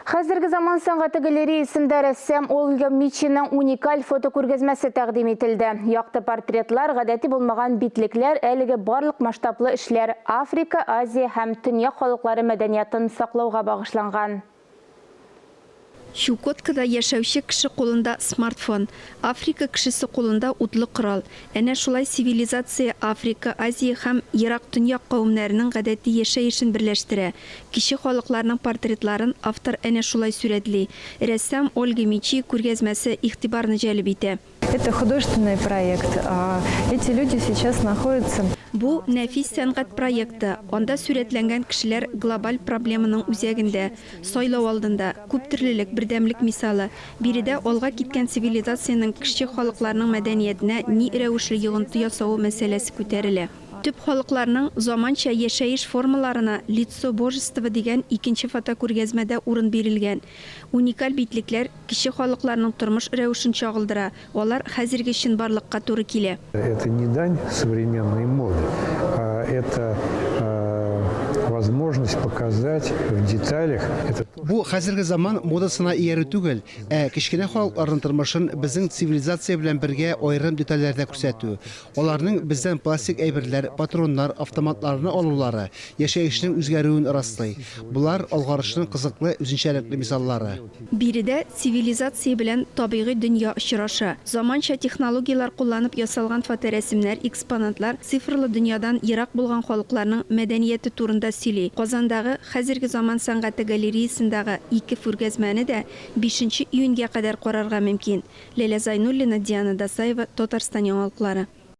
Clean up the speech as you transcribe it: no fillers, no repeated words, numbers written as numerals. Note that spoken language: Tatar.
Хәзерге заман сәнгате галереясендә рәссам Ольга Мичиның уникаль фотокүргәзмәсе тәкъдим ителде. Якты портретлар, гадәти булмаган битлекләр, әлеге барлык масштаблы эшләр Африка, Азия һәм Төньяк халыклары мәдәниятын саклауга багышланган. Чукоткада яшәүче кеше кулында смартфон, Африка кешесе кулында утлы корал. Әнә шулай цивилизация Африка, Азия һәм Ерак Төньяк кавемнәренең гадәти яшәешен берләштерә. Кече халыкларның портретларын автор әнә шулай сурәтли. Рәссам Ольга Мичи күргәзмәсе игътибарны җәлеп итә. Это художественный проект. Эти люди сейчас находятся. Бу, нәфис сәнгать проекты, анда сурәтләнгән кешеләр глобаль проблеманың үзәгендә, сайлау алдында, күптөрлелек, бердәмлек мисалы. Биредә алга киткән цивилизациянең кече халыкларның мәдәниятенә ни рәвешле йогынты ясавы мәсьәләсе күтәрелә. Төп халыкларның заманча яшәеш формаларына Лицо божества дигән икенче фотокүргәзмәдә урын бирелгән. Уникаль битлекләр кече халыкларның тормыш рәвешен чагылдыра, алар хәзерге чынбарлыкка туры килә. Это не дань современной моды, а это возможность показать в деталях это. Бу хәзерге заман модасына иярү түгел, ә кечкенә халыкларның тормышын безнең цивилизация белән бергә аерым детальләрдә күрсәтү. Аларның бездән пластик әйберләр, патроннар, автоматларны алулары, яшәешнең үзгәрүен раслый. Болар, алгарышның кызыклы, үзенчәлекле мисаллары. Биредә цивилизация белән табигый дөнья очраша. Заманча технологияләр кулланып ясалган фоторәсемнәр, экспонатлар цифрлы дөньядан ерак булган халыкларның мәдәнияте турында сөйли. Казандагы Хәзерге заман сәнгате галереясындагы ике фүргәзмәне дә бишенче июньгә кадәр карарга мөмкин. Ләлә Зайнуллина, Диана Дасаева, Татарстан яңалыклары.